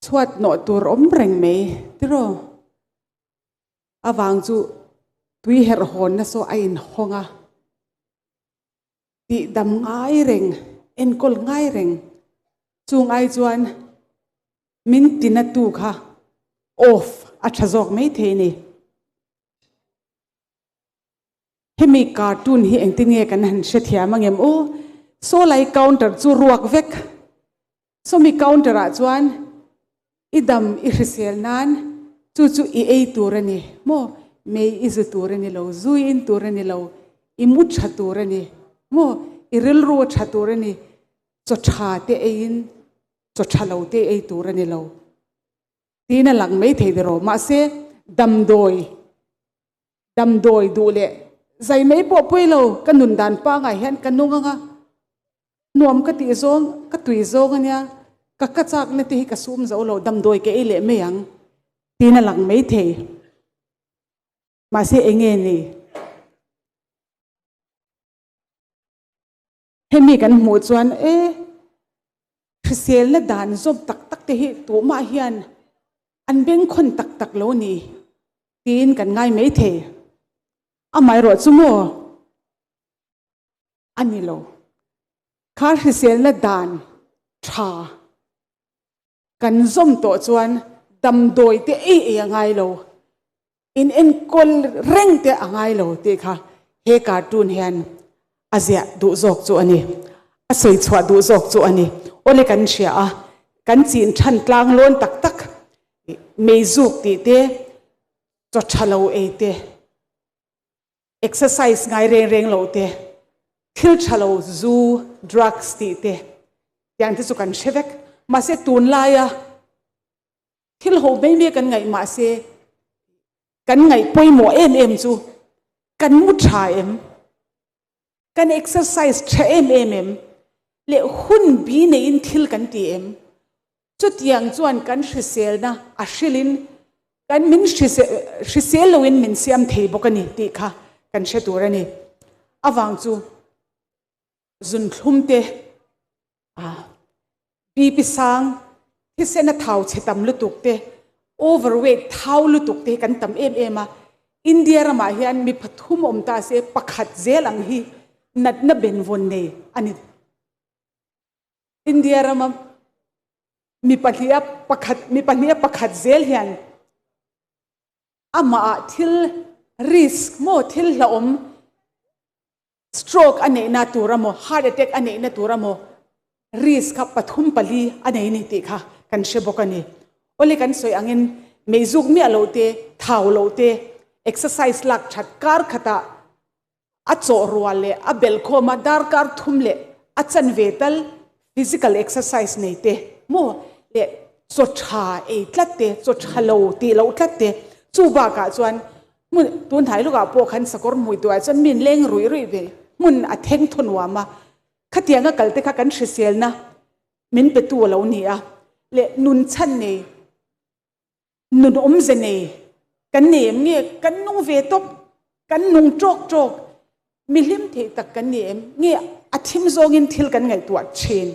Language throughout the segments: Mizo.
Chhuat nawh tur awm reng mai tiraw? Avang chu tui herh hawnna saw a inhawng a, tih dam ngai reng, enkawl ngai reng chung ai chuan min tinatu kha off a tha zawk mai thei a ni. Hemi cartoon hi engtin nge kan han hrethiam angem aw? Saw lai counter chu ruak vek. Sawmi counter ah chuan i dam i hrisel nan chu chu i ei tur a ni maw? Mei i zu tur a ni lo, zu i in tur a ni lo, i mu tha tur a ni maw? I rilru a tha tur a ni, chaw tha te eiin chaw tha lo te ei tur a ni lo tiin a lang mai thei tiraw? Mahse damdawi Damdawi duh leh zai mai pawh pawi lo, ka nun dan pangai hian ka nung anga nuam ka tih zawng, ka tui zawng ania, ka ka chakna te hi ka sum zo lo, damdawi ka ei leh mai ang tiin a lang mai thei. Mahse eng nge ni? Hemi kan hmuh chuan e hriselna dan zawm tak tak te hi tumah hian an bengkhawn tak tak lo ni tiin kan ngai mai thei. Amaherawh chu maw a ni lo. Kha hriselna dan tha kan zawm tawh chuan damdawi te ei ei a ngai lo. In enkawl reng te a ngai lo tih kha he cartoon hian a ziah duh zawk chu a ni. A sawi chhuah duh zawk chu a ni. Awle kan hria a, kan chin than tlang lawn tak tak meizuk tih te, chaw tha lo ei te, exercise ngai reng reng lo te, thil tha lo zu, drugs tih te tiang te chu kan hre vek. Mahse tunlaia Thil ho mai mai kan ngaih mahse kan ngaih pawimawh em em chu kan mu tha em, kan exercise tha em em em leh hun bi neiin thil kan ti em. Chutiang chuan kan hriselna a hrilhin kan min hrisel loin min siam thei bawk a ni tih kha kan hre tur a ni. Avang chu zunthlum te BP sang, thisena thau chhe tam lutuk te, overweight thau lutuk te hi kan tam em em a. India ramah hian mi pathum awm ta se pakhat zel ang hi natna benvawn nei a ni. India rama mi pahniha pakhat mi pahniha pakhat zel hian amahah thil risk maw thil hlauhawm Stroke a neihna tur a maw, heart attack a neihna tur a maw risk kha pathum pali a nei ni tih kha kan hre bawk a ni. Awle kan sawi angin meizuk miah loh te, thau loh te, exercise lak that kar khatah a chawh rual leh a belhkhawm a darkar thum leh a chanve tal physical exercise nei te maw leh chaw tha ei tlat te, chaw tha lo tih loh tlat te chu bakah chuan Hmun tun hnai lukah pawh khan sakawr hmui tuah chuan min leng ruih ruih ve hmun a theng thaw nuam a, khatianga kal te kha kan hriselna min pe tu a lo ni a, leh nun chhan nei, nun awmze nei kan nei em nge kan nung ve tawp, kan nung tawk tawk, mi hlim theih tak kan ni em nge a thim zawngin thil kan ngaihtuah thin,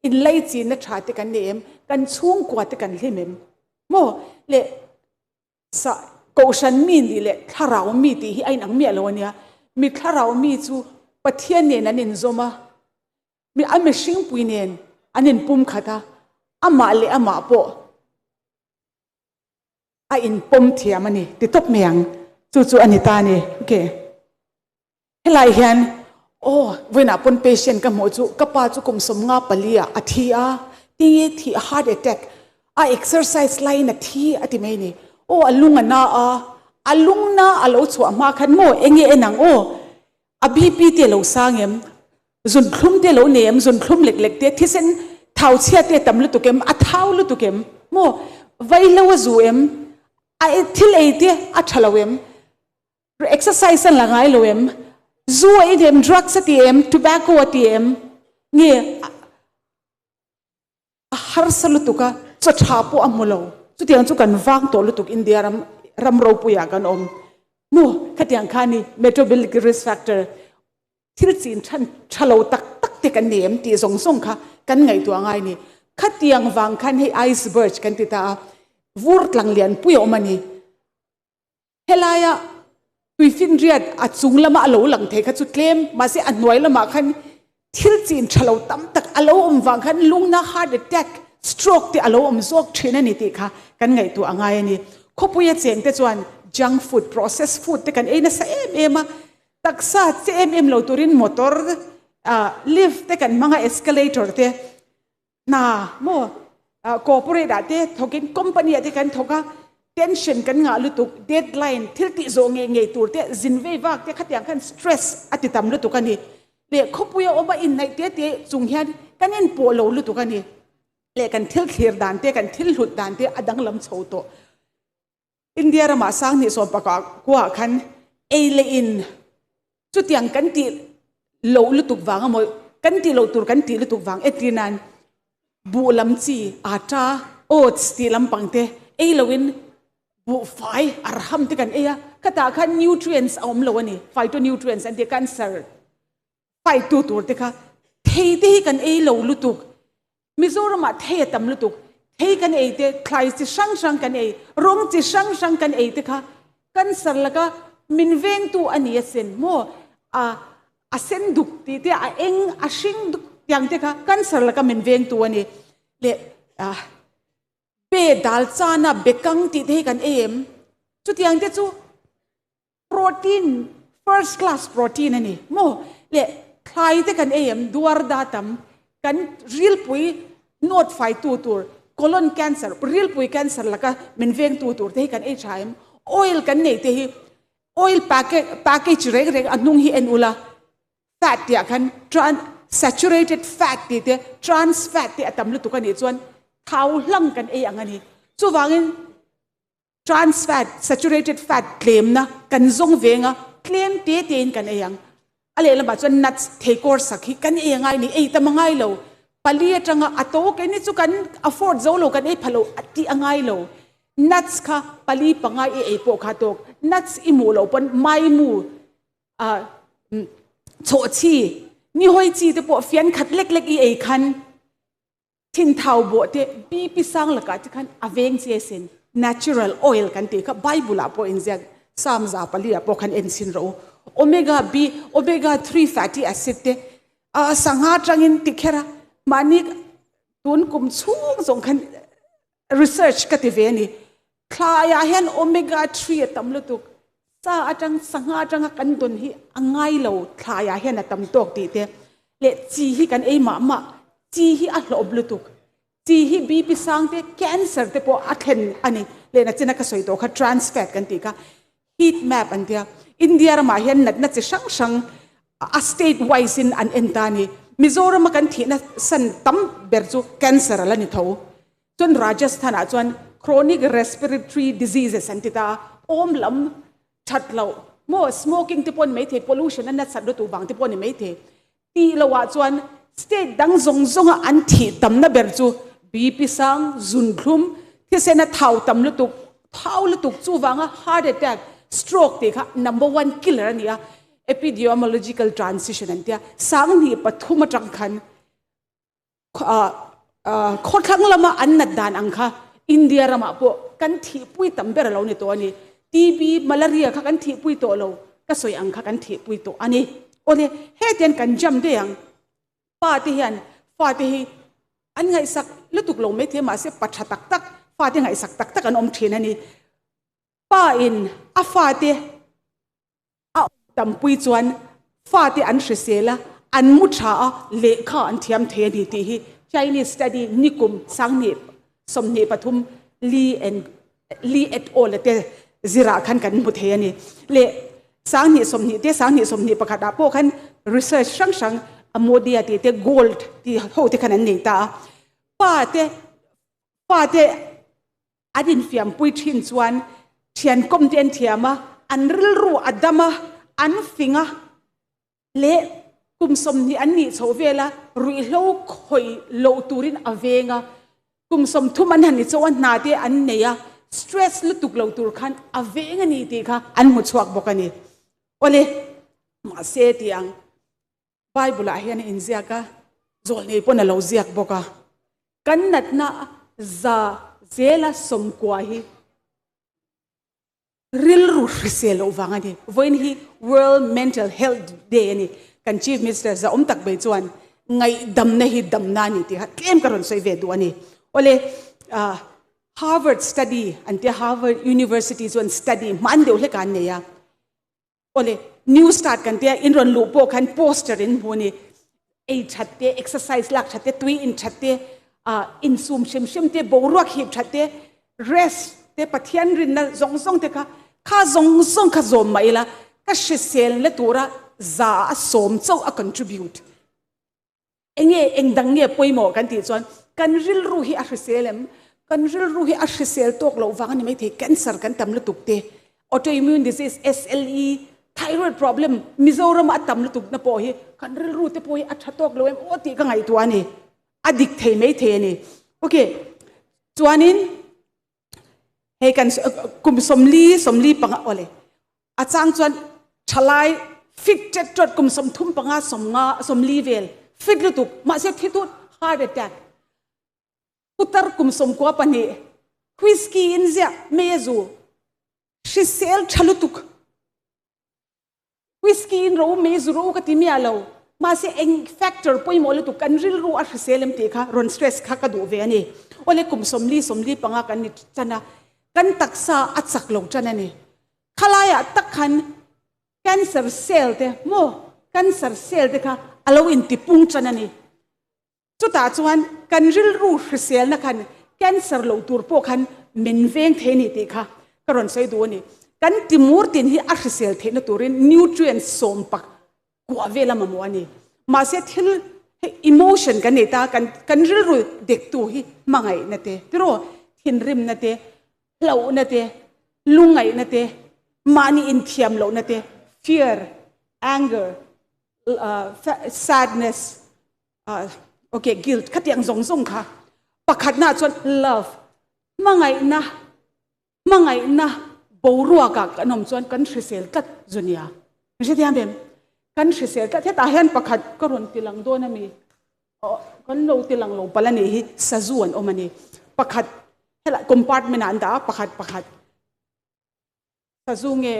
inlaichinna tha te kan nei em, kan chhungkua te kan hlim em maw leh Sa Kohhran mi nih leh thlarau mi tih hi a inang miah lo a nia. Mi thlarau mi chu Pathian nen an inzawm a, mi a mihringpui nen an inpum khat a, amah leh amah pawh a inpawm thiam a ni ti tawp mai ang. Chu chu a ni ta a ni. Okay. Helai hian aw vawiinah pawn patient ka hmuh chu ka pa chu kum 54 ah a thi a, tinge thih heart attack a exercise laiin a thi a ti mai ni. Aw a lung a na a, a lung na a lo chhuah hma khan maw enge en ang aw a BP te a lo sang em, zunthlum te a lo nei em, zunthlum lek lek te thisen thau chhia te a tam lutuk em, a thau lutuk em maw vaihlo a zu em, a thil ei te a tha lo em. Exercise an la ngai lo em? Zu a in em? Drugs a ti em? Tobacco a ti em? Nge a harsa lutuk a, chaw tha pawh a hmu lo. Chutiang chu kan vang tawh lutuk India ram ram ropuiah kan awm. Maw khatiang kha ni metabolic risk factor thil chin than tha lo tak tak te kan nei em tih zawng zawng kha kan ngaihtuah ngai ni. Khatiang vang khan hei iceberg kan ti ta a, vur tlang lian pui a awm a ni. Helaia tuifinriat a chung lama a lo lang thei kha chu tlem, mahse a hnuai lamah khan thil chin tha lo tam tak a lo awm vang khan lungna, heart attack, stroke te a lo awm zawk thin a ni tih kha kan ngaihtuah a ngai a ni. Khawpuia cheng te chuan junk food, processed food te kan ei nasa em em a, taksa che em em lo turin motor, lift te kan hmang a, escalator te, Hna maw corporate ah te thawk in company ah te kan thawk a, tension kan ngah lutuk, deadline thil tih zawh ngei ngei tur te zin vei vak te khatiang khan stress a ti tam lutuk a ni. Leh khawpui a awm a innaih te te chung hian kan inpawh lo lutuk a ni. Leh kan thil thlir dan te kan thil hlut dan te a danglam chho tawh. India ramah Sanghnih sawmpakah kuaah khan ei leh in chutiang kan tih loh lutuk vang emaw kan tih loh tur kan tih lutuk vang entir nan buh lam chi atta, oats tih lampang te ei loin buhfai arham te kan ei a, khatah khan nutrients a awm lo a ni, phytonutrients an ti a, cancer fight tu tur te kha thei te hi kan ei lo lutuk. Mizoramah thei a tam lutuk, thei kan ei te, thlai chi hrang hrang kan ei, rawng chi hrang hrang kan ei te kha cancer laka min vengtu a ni asin maw? A a sen duk tih te, a eng a hring duk tiang te kha cancer laka min vengtu a ni. Leh a pe dal chana bekang tih te hi kan ei em? Chutiang te chu Protein, first class protein a ni maw? Leh thlai te kan ei em? Duar da tam, kan rilpui nawt faitu tur, colon cancer, rilpui cancer laka min vengtu tur te hi kan ei tha em? Oil kan nei te hi, oil packet, package reng reng a hnung hi en ula, fat tih ah khan tran, saturated fat tih te, trans fat te a tam lutuk a nih chuan thau hlang kan ei ang a ni. Chuvangin Trans fat, saturated fat tlemna kan zawng veng a, tlem te tein kan ei ang. A lehlamah chuan nuts, theikawr sak hi kan ei a ngai ni, ei tam a ngai lo. Pali atanga a to keini chu kan afford zo lo, kan ei pha lo tih a ngai lo. Nuts kha pali pangai i ei pawh kha tawk. Nuts i hmuh loh pawn maimu, chawhchhi, nihawi chi te pawh fian khat lek lek i ei khan Thinthau bawh te BP sang lakah te khan a veng che sin. Natural oil kan tih kha Bible ah pawh inziak Psalm 4 ah pawh khan en chhin rawh u. Omega B, omega 3 fatty acid te a sangha atangin ti kher a mahni tun kum chhung zawng khan research ka ti ve a ni. Thlaiah hian omega 3 a tam lutuk. Sa atang sangha atanga kan dawn hi a ngai lo thlaiah hian a tam tawk tih te leh chi hi kan ei mah mah chi hi a hlawp lutuk chi hi BP sang te cancer te pawh a thlen a ni leh nachina ka sawi tawh kha trans fat kan tih kha heat map an tia India ramah hian natna chi hrang hrang a state wise in an en ta a ni Mizorama kan thihna san tam ber chu cancer a la ni tho. Chuan Rajasthan ah chuan chronic respiratory diseases an ti ta a, awm lam that loh maw smoking te pawh a ni maithei, pollution a nasat lutuk vang te pawh a ni maithei tih loh ah chuan state dang zawng zawng a an thih tamna ber chu BP sang, zunthlum, thisen a thau tam lutuk, thau lutuk chuvanga heart attack, stroke tih kha number one killer a ni a, epidemiological transition an tia, 2003 atang khan Khawthlang lama an nat dan ang kha India ramah pawh kan thihpui tam ber a lo ni tawh a ni. TB, malaria kha kan thihpui tawh lo, ka sawi ang kha kan thihpui tawh a ni. Awle, hetiang kan jam daih ang. Pa te hian fate hi an ngaihsak lutuk lo maithei mahse pa tha tak tak, fate ngaihsak tak tak an awm thin a ni. Pa in a fate A awm tampui chuan fate an hrisel a, an mu tha a, lehkha an thiam thei a ni tih hi Chinese study nikum 2023 Li and Li et al te zirah khan kan hmu thei a ni. Leh 2020 te 2021 ah pawh khan research hrang hrang Amodia tih te Gold tih ho te khan an nei ta a. Pa te fate An infiampui thin chuan thiankawm te an thiam a, an rilru a dam a, an fing a, leh kum 20 an nih chhoh vel a, ruihhlo khawih loh turin a veng a, kum 30 an han ni chauh a, hna te an nei a, stress lutuk lo tur khan a veng a ni tih kha an hmu chhuak bawk a ni. Awle, mahse tiang Bible ah hian a inziak a, zawlnei pawn a lo ziak bawk a. Kan natna za zela sawmkua hi rilru hrisel loh vang a ni. Vawiin hi World Mental Health Day a ni. Kan Chief Minister zahawm tak mai chuan ngaihdamna hi damna a ni tih kha tlem ka rawn sawi ve duh a ni. Awle, Harvard study an tia Harvard University chuan study hman deuh hlek a an nei a. Awle, new start kan tia in rawn luh pawh khan poster in hmu a ni. Ei that te, exercise lak that te, tui in that te, insum hrim hrim te, boruak hip that te, rest te, Pathian rinna zawng zawng te kha, kha zawng zawng kha zawm mah ila ka hrisel na tura za a sawm chauh a contribute. Enge eng dang nge pawimawh kan tih chuan kan rilru hi a hrisel em? Kan rilru hi a hrisel tawk loh vang a ni maithei, cancer kan tam lutuk te, autoimmune disease, SLE, thyroid problem Mizoram a tam lutuk na pawh hi kan rilru te pawh hi a tha tawk lo em aw tih ka ngaihtuah a ni. A dik thei maithei a ni. Okay, chuanin hei kan kum 40 45 awle a chang chuan thalai fit tet tawt kum 35 50 40 vel fit lutuk mahse thi tut heart attack putar kum 92 whisky in zia mezu hrisel tha lutuk Whisky in ro mei zu ro ka ti miah lo. Mahse eng factor pawimawh lutuk kan rilru a hrisel em tih kha rawn stress kha ka duh ve a ni. Awle kum 40 45 kan ni tan a, kan taksa a chak lo tan a ni. Khalaiah tak khan cancer cell te maw cancer cell te kha a lo intipung tan a ni. Chutah chuan kan rilru hriselna khan cancer loh tur pawh khan min veng thei a ni tih kha ka rawn sawi duh a ni. Kan timur tin hi a hrisel theihna turin nutrients sawm pak kuah vel a mamawh a ni. Mahse thil hei emotion kan nei ta kan kan rilru dektu hi hmangaihna te tiraw thinrimna te hlauhna te lungaihna te mahni inthiam lohna te fear anger sadness okay guilt khatiang zawng zawng kha pakhatna chuan love hmangaihna hmangaihna boruakah kan awm chuan kan hrisel tlat zu nia hrethiam em kan hrisel tlat hetah hian pakhat ka rawn tilang dawn ami kan lo tilang lo pal ani hi sazu an awm ani pakhat helai compartment ah an dah a pakhat pakhat Sazu nge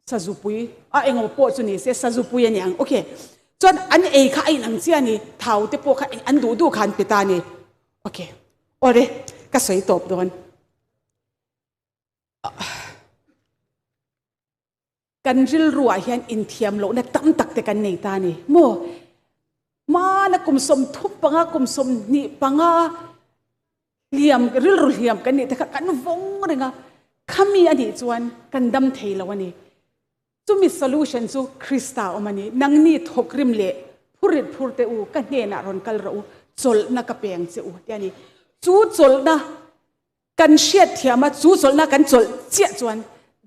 sazupui a engemaw pawh chu ni se sazupui a ni ang. Ok. Chuan an ei kha a inang chiah a ni. Thau te pawh kha an duh duh kha an pe ta a ni. Ok. Awre, ka sawi tawp dawn. Kan rilruah hian inthiam lohna tam tak te kan nei ta a ni. Maw? Hmana kum 35, kum 25 hliam, rilru hliam kan nih te kha kan vawng reng a, khami a nih chuan kan dam thei lo a ni. Chumi solution chu Krista awm a ni. Nangni thawkrim leh phurit phur te u, ka hnenah rawn kal rawh u, chawlhna ka peng che u ti a ni. Chu chawlhna kan hriat thiam a, chu chawlhna kan chawlh chiah chuan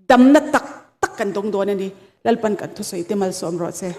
damna tak tak kan dawng dawn a ni. Lalpan kan thusawi te malsawm rawh che.